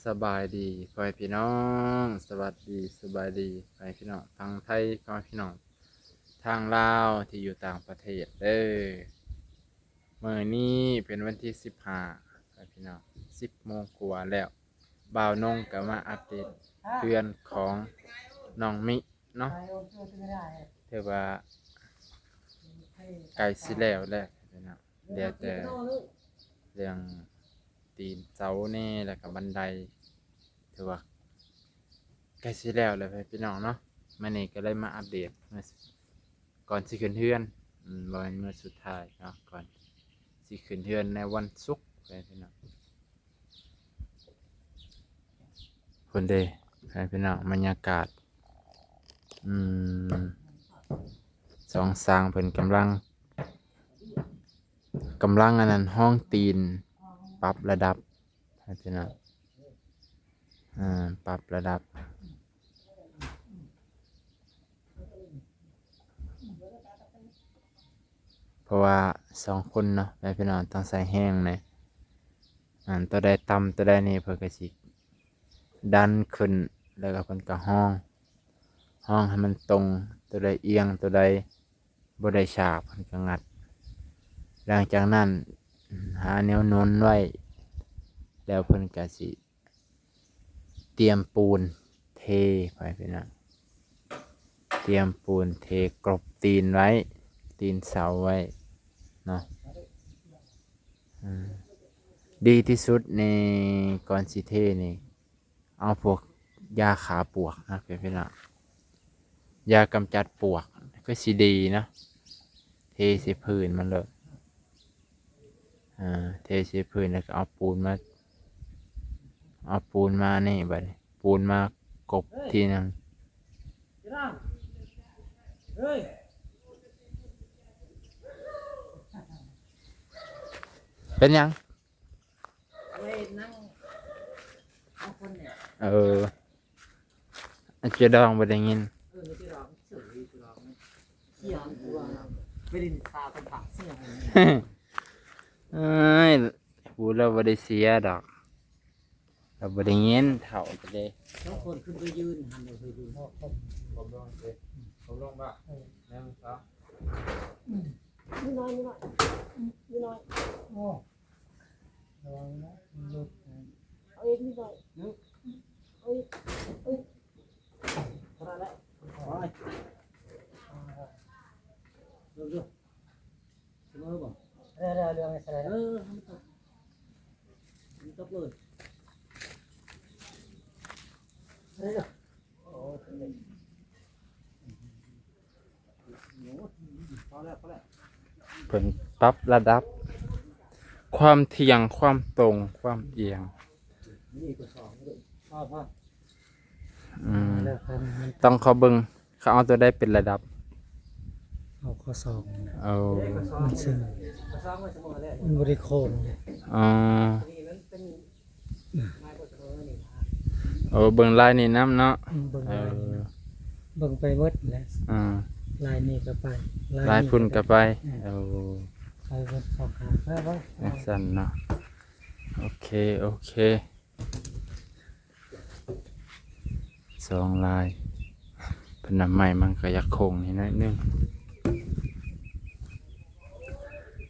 ສະບາຍດີພໍ່ແມ່ພີ່ນ້ອງ ສະຫວັດດີ ສະບາຍດີພໍ່ແມ່ພີ່ນ້ອງທາງໄທ ພໍ່ແມ່ພີ່ນ້ອງທາງລາວທີ່ຢູ່ຕ່າງປະເທດເດີ. ມື້ນີ້ເປັນວັນທີສິບຫ້າ ພໍ່ແມ່ພີ່ນ້ອງ ສິບໂມງກວ່າແລ້ວ ບ່າວນົງກໍມາອັບເດດເຮືອນຂອງນ້ອງມິເນາະ ຖືວ່າໃກ້ຊິແລ້ວແລ້ວພີ່ນ້ອງ. ເຫຼືອແຕ່ເລື່ອງຕີນເສົາແດ່ ແລ້ວກໍບັນໄດ ຖືວ່າໃກ້ຊິແລ້ວແລ້ວພີ່ນ້ອງເນາະ. ມື້ນີ້ກໍເລີຍມາອັບເດດ ກ່ອນຊິຂຶ້ນເຮືອນ ອືມ ບໍ່ແມ່ນມື້ສຸດທ້າຍເນາະ ກ່ອນຊິຂຶ້ນເຮືອນໃນວັນສຸກ ພີ່ນ້ອງ. ພຸ້ນເດ້ ໃຫ້ພີ່ນ້ອງ ບັນຍາກາດ ອືມ ສອງຊ່າງເພິ່ນກຳລັງ ກຳລັງອັນນັ້ນ ຮອງຕີນ ປັບລະດັບ ໃຫ້ພີ່ນ້ອງ ອາ ປັບລະດັບ. ເພາະວ່າສອງຄົນເນາະ ແມ່ນພີ່ນ້ອງ ຕ້ອງໃຊ້ແຮງແດ່ ອັນ ຕົວໃດຕ່ຳ ຕົວໃດນີ້ ເພິ່ນກໍຊິດັນຂຶ້ນ ແລ້ວກໍເພິ່ນກໍຮອງ ຮອງໃຫ້ມັນຕົງ ຕົວໃດອຽງ ຕົວໃດບໍ່ໄດ້ສາກ ເພິ່ນກໍງັດ. ຫຼັງຈາກນັ້ນ ຫາແນວໜູນໄວ້ ແລ້ວເພິ່ນກໍຊິ ຕຽມປູນເທໄປພີ່ນ້ອງ ຕຽມປູນເທກົບຕີນໄວ້ ຕີນເສົາໄວ້ເນາະ. ອືມ ດີທີ່ສຸດນີ້ ກ່ອນຊິເທນີ້ ເອົາພວກຢາຂ້າປວກນະ ເປັນ ເປັນ ຢາກຳຈັດປວກ ຄືຊິດີເນາະ ເທໃສ່ພື້ນມັນໂລດ. ເອີ ເທໃສ່ພື້ນ ແລ້ວກໍເອົາປູນມາ ເອົາປູນມານີ້ ບາດນີ້ ປູນມາກົບທີໜຶ່ງ. ເປັນຫຍັງ? ເອີ ເຈດອງບໍ່ໄດ້ຍິນ. ເອີຍ ຜູ້ລາວບໍ່ໄດ້ເສຍດອກ ລາວບໍ່ໄດ້ຍິນ ເຖົ້າກະເດ້. ສອງຄົນຂຶ້ນໄປຢືນຫັ້ນ ໄປຢືນ ກ້ມລົງເດ້ ກົ້ມລົງ ໜຶ່ງ ສອງ ມີໜ້ອຍ ມີໜ້ອຍ ມີໜ້ອຍ ໂອ້ ລະວັງນະ ມັນຫຼຸດ ເອົາອີກນິດໜ້ອຍ ເອົາອີກ ເອົາອີກ ເທົ່ານັ້ນແຫຼະ ໄປ ເອົາເດີ ສະເໝີບໍ່? ເອົາເລື່ອງໃຫ້ສະໄລ ເອີ ໃຫ້ມັນຕົກ ໃຫ້ມັນຕົກເລີຍ ເອົາເດີ ໂອ້ຍ ພໍແລ້ວ ພໍແລ້ວ ເພິ່ນປັບລະດັບຄວາມທ່ຽງ ຄວາມຕົງ ຄວາມອຽງ ນີ້ກໍສອງ ພໍ ພໍ ອືມ ຕ້ອງເຂົ້າເບິ່ງ ເຂົາເອົາຕົວໃດເປັນລະດັບ? ເອົາຂໍ້ສອງ ເອົາ ມັນເຊິ່ງ ມັນບໍ່ໄດ້ໂຄ້ງເດ້ ອໍ ໂອ້ ເບິ່ງລາຍນີ້ນຳເນາະ ອືມ ເບິ່ງລາຍນີ້ນຳ ເອີ ເບິ່ງໄປໝົດແຫຼະ ອ່າ ລາຍນີ້ກໍໄປ ລາຍພຸ້ນກໍໄປ ເອີ ເອົາເບິ່ງເຂົ້າຂ້າງ ເອີ ຈັ່ງຊັ້ນເນາະ ໂອເຄ ໂອເຄ ສອງລາຍ ເພິ່ນນຳໃໝ່ ມັນກໍຢາກໂຄ້ງນິດໜ້ອຍໜຶ່ງ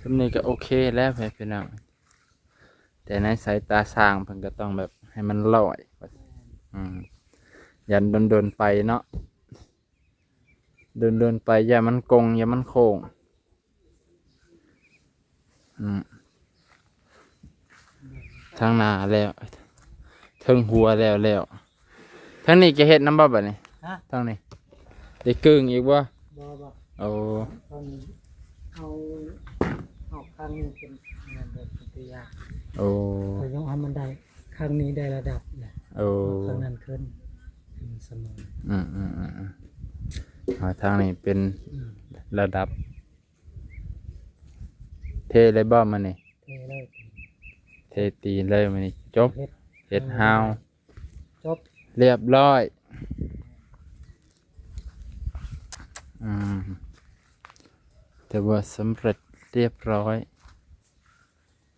ສ່ຳນີ້ກໍໂອເຄແລ້ວ ພີ່ນ້ອງ. ແຕ່ໃນສາຍຕາຊ່າງເພິ່ນກໍຕ້ອງແບບໃຫ້ມັນລອຍ ອືມ ຢ້ານດົນໆໄປເນາະ ດົນໆໄປ ຢ້ານມັນກົງ ຢ້ານມັນໂຄ້ງ ອືມ ທາງໜ້າແລ້ວ ເທິງຫົວແລ້ວ ແລ້ວ ທາງນີ້ຈະເຮັດນຳບໍ່ບາດນີ້? ຮະ? ທາງນີ້ໄດ້ກຶ້ງອີກບໍ່? ບໍ່ ບໍ່ ໂອ້ ເອົາ ເອົາຂ້າງນີ້ເປັນ ເປັນຕົວຢ່າງ ໂອ້ ຂ້ອຍຍັງເອົາມັນໄດ້ ຂ້າງນີ້ໄດ້ລະດັບແຫຼະ ໂອ້ ເອົາຂ້າງນັ້ນຂຶ້ນ ອືມ ສະເໝີ ອືມໆໆ ເອົາທາງນີ້ເປັນ ອືມ ລະດັບ ເທເລີຍບໍ່ມື້ນີ້? ເທເລີຍ ເທຕີນເລີຍມື້ນີ້ ຈົບ ເຮັດ ເຮັດຮາວ ຈົບ ລຽບຮ້ອຍ ອືມ ຖືວ່າສຳເລັດລຽບຮ້ອຍ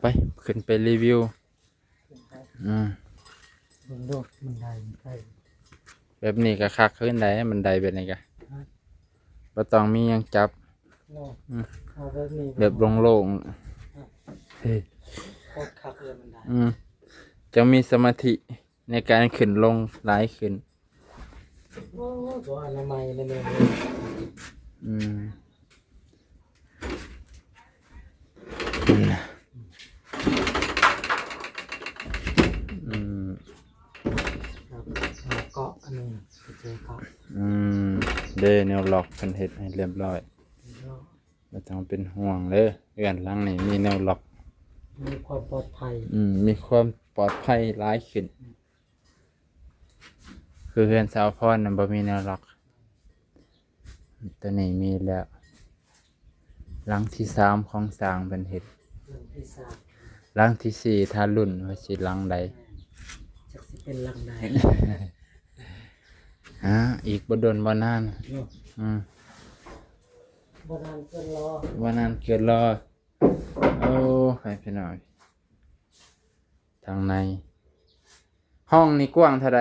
ໄປ ຂຶ້ນໄປຣີວິວ ອືມ ເບິ່ງດູບັນໄດມັນໄກ ແບບນີ້ກໍຄັກຂຶ້ນໄດ໋ ບັນໄດແບບນີ້ກໍ ຮະ ບໍ່ຕ້ອງມີຫຍັງຈັບ ເນາະ ອືມ ເອົາແບບນີ້ ແບບໂລ່ງໆ ຮະ ເຮີ້ຍ ໂຄດຄັກເລີຍບັນໄດ ອືມ ຈະມີສະມາທິໃນການຂຶ້ນລົງຫຼາຍຂຶ້ນ. ໂອ້ ບໍ່ອະນາໄມເລີຍແມ່ເອີຍ ອືມ ອືມ ເກາະອັນນີ້ ເກາະ ອືມ ເດ້ ແນວລັອກເພິ່ນເຮັດໃຫ້ລຽບຮ້ອຍ ເນາະ ບໍ່ຕ້ອງເປັນຫ່ວງເດີ ເຮືອນຫຼັງນີ້ມີແນວລັອກ ມີຄວາມປອດໄພ ອືມ ມີຄວາມປອດໄພຫຼາຍຂຶ້ນ. ອືມ ຄືເຮືອນສາວພອນນັ້ນບໍ່ມີແນວລັອກ ໂຕນີ້ມີແລ້ວ ຫຼັງທີສາມຂອງຊ່າງເພິ່ນເຮັດ ຫຼັງທີສາມ ຫຼັງທີສີ່ ຖ້າລຸ້ນວ່າຊິຫຼັງໃດ ແມ່ນ ຈັກຊິເປັນຫຼັງໃດ ຫາ ອີກບໍ່ດົນບໍ່ນານ ເນາະ ອືມ ບໍ່ນານເກີນລໍ ບໍ່ນານເກີນລໍ ໂອ້ ໃຫ້ພີ່ນ້ອງ ທາງໃນ ຫ້ອງນີ້ກວ້າງເທົ່າໃດ?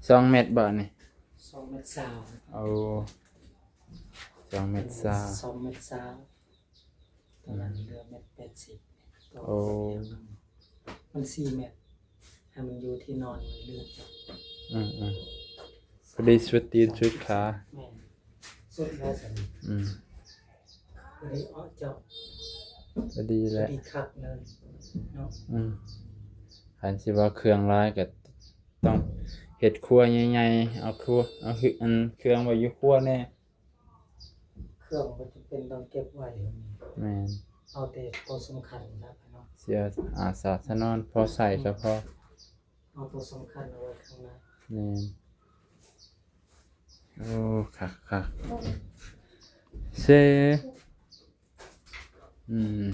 ສອງແມັດບໍ່ນີ້? ສອງແມັດຊາວ ໂອ້ ສອງແມັດຊາວ ສອງແມັດຊາວ ຕອນນັ້ນເຫຼືອແມັດແປດສິບ ໂອ້ ມັນສີ່ແມັດ ໃຫ້ມັນຢູ່ທີ່ນອນເລີຍ ອືມໆ ພໍດີສຸດຕີນສຸດຂາ ແມ່ນ ສຸດແລ້ວຊັ້ນ ອືມ ພໍດີເອາະເຈາະ ພໍດີແຫຼະ ພໍດີຄັກເລີຍເນາະ ອືມ ຄັນຊິວ່າເຄື່ອງຫຼາຍກໍຕ້ອງເຮັດຄົວໃຫຍ່ໆ ເອົາຄົວ ເອົາ ອັນ ເຄື່ອງໄວ້ຢູ່ຄົວແດ່ ເຄື່ອງບໍ່ຈຳເປັນຕ້ອງເກັບໄວ້ ແມ່ນ ເອົາແຕ່ໂຕສຳຄັນນະເນາະ ເສຍອາດສາສະໜອນ ພໍໃຊ້ກໍພໍ ເອົາໂຕສຳຄັນເອົາໄວ້ຂ້າງໜ້າ ແມ່ນ ໂອ້ ຄັກໆ ເຊ ອືມ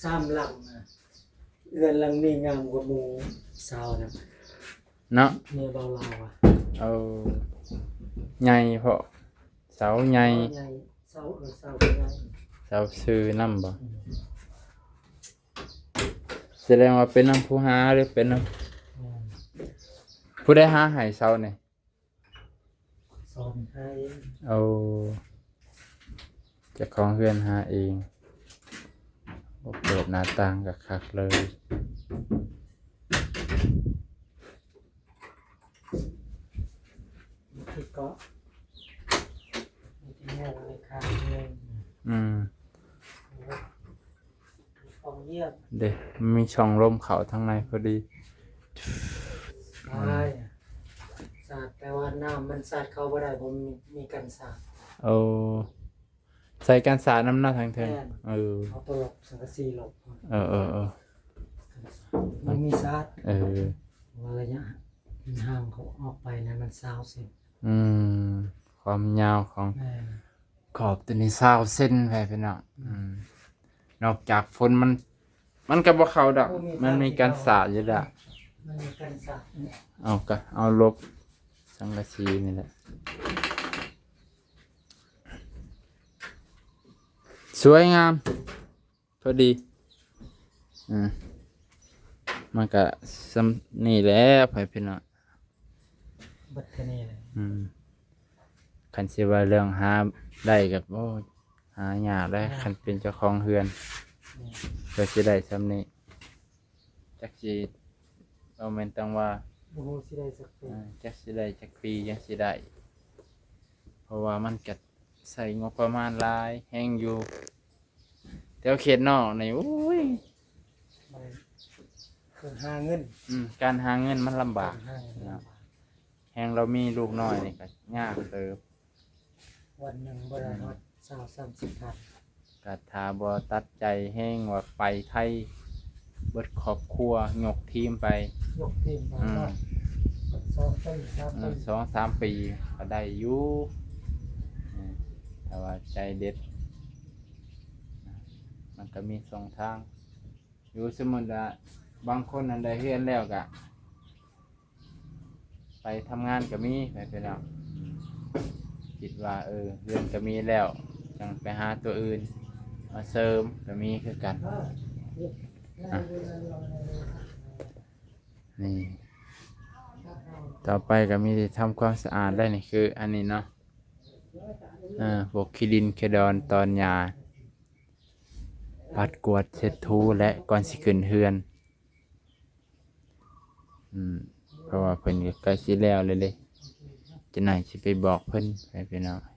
ສາມຫຼັງນະ ເຮືອນຫຼັງນີ້ງາມກວ່າໝູ່ຊາວນະ ເນາະ ເມຍເບົາລາວອະ ເອົາ ໃຫຍ່ເພາະ ເສົາໃຫຍ່ ເສົາໃຫຍ່ ເສົາ ເອີ ເສົາໃຫຍ່ ເສົາຊື່ນຳບໍ່? ອືມ ສະແດງວ່າເປັນນຳຜູ້ຫາ ຫຼືເປັນນຳ ແມ່ນ ຜູ້ໃດຫາໃຫ້ເສົານີ້? ສອນຫາເອງ ໂອ້ ເຈົ້າຂອງເຮືອນຫາເອງ ໂອ້ ເປີດໜ້າຕ່າງກໍຄັກເລີຍ ທີ່ເກາະ ມີແຕ່ແນວເລຂາເຮືອນ ອືມ ເດ້ ມີຊ່ອງລົມເຂົ້າທາງໃນພໍດີ ສາດ ແຕ່ວ່ານ້ຳມັນສາດເຂົ້າບໍ່ໄດ້ ບໍ່ມີ ມີກັນສາດ ໂອ້ ໃສ່ກັນສາດນຳເນາະທາງເທິງ ແມ່ນ ເອີ ເອົາຕົວລັອກສັງກະສີລັອກ ເອີໆໆ ບໍ່ມີສາດ ເອີ ວ່າໄລຍະມັນຫ່າງເຂົາອອກໄປນັ້ນມັນຊາວເຊັນ ອືມ ຄວາມຍາວຂອງ ແມ່ນ ຂອບຕົວນີ້ຊາວເຊັນ ແມ່ນພີ່ນ້ອງ ອືມ ນອກຈາກຝົນມັນ ມັນກໍບໍ່ເຂົ້າດອກ ມັນມີກັນສາດຢູ່ແລ້ວ ມັນມີກັນສາດ ເອົາ ກໍເອົາລົບສັງກະສີນີ້ແຫຼະ ສວຍງາມ ພໍດີ ອືມ ມັນກະສ່ຳນີ້ແຫຼະ ພໍ່ແມ່ພີ່ນ້ອງ ເບິດເທົ່ານີ້ແຫຼະ ອືມ ຄັນຊິວ່າເລື່ອງຫາໄດ້ກໍ ໂອ້ຍ ຫາຍາກເດ້ ຍາກ ຄັນເປັນເຈົ້າຂອງເຮືອນ ແມ່ນ ກໍຊິໄດ້ສ່ຳນີ້ ຈັກຊິ ບໍ່ແມ່ນຕ້ອງວ່າ ບໍ່ຮູ້ຊິໄດ້ຈັກປີ ເອີ ຈັກຊິໄດ້ຈັກປີຈັ່ງຊິໄດ້ ເພາະວ່າມັນກະໃຊ້ງົບປະມານຫຼາຍແຮງຢູ່ ແຖວເຂດນອກນີ້ ໂອ້ຍ ມັນ ເຄື່ອງຫາເງິນ ອືມ ການຫາເງິນມັນລຳບາກ ເຄື່ອງຫາເງິນລຳບາກ ແຮງລາວມີລູກນ້ອຍນີ້ກະຍາກເຕີບ ວັນໜຶ່ງບໍ່ໄດ້ຮອດຊາວສາມສິບພັນ ກະຖ້າບໍ່ຕັດໃຈແຮງວ່າໄປໄທ ເບິດຄອບຄົວຍົກທີມໄປ ຍົກທີມໄປ ອືມ ເນາະ ສອງປີ ສາມປີ ເອີ ສອງສາມປີກໍໄດ້ຢູ່ ເອີ ຖ້າວ່າໃຈເດັດ ມັນກໍມີຊ່ອງທາງຢູ່ ສົມມຸດວ່າບາງຄົນນັ້ນໄດ້ເຮືອນແລ້ວກໍ ໄປທຳງານກໍມີ ໄປ ໄປແລ້ວ ຄິດວ່າ ເອີ ເຮືອນກໍມີແລ້ວ ຈັ່ງໄປຫາຕົວອື່ນ ມາເສີມກໍມີຄືກັນ. ອ່ະ ນີ້ ຕໍ່ໄປກໍມີແຕ່ທຳຄວາມສະອາດແລ້ວນີ້ ຄືອັນນີ້ເນາະ ອ່າ ພວກຂີ້ດິນຂີ້ດອນຕອນຫຍ້າ ປັດກວາດເຊັດຖູ ແລະ ກ່ອນຊິຂຶ້ນເຮືອນ. ອືມ ເພາະວ່າເພິ່ນກໍໃກ້ຊິແລ້ວແລ້ວເດ້ ຈະໜ້ອຍຊິໄປບອກເພິ່ນ ໃຫ້ພີ່ນ້ອງ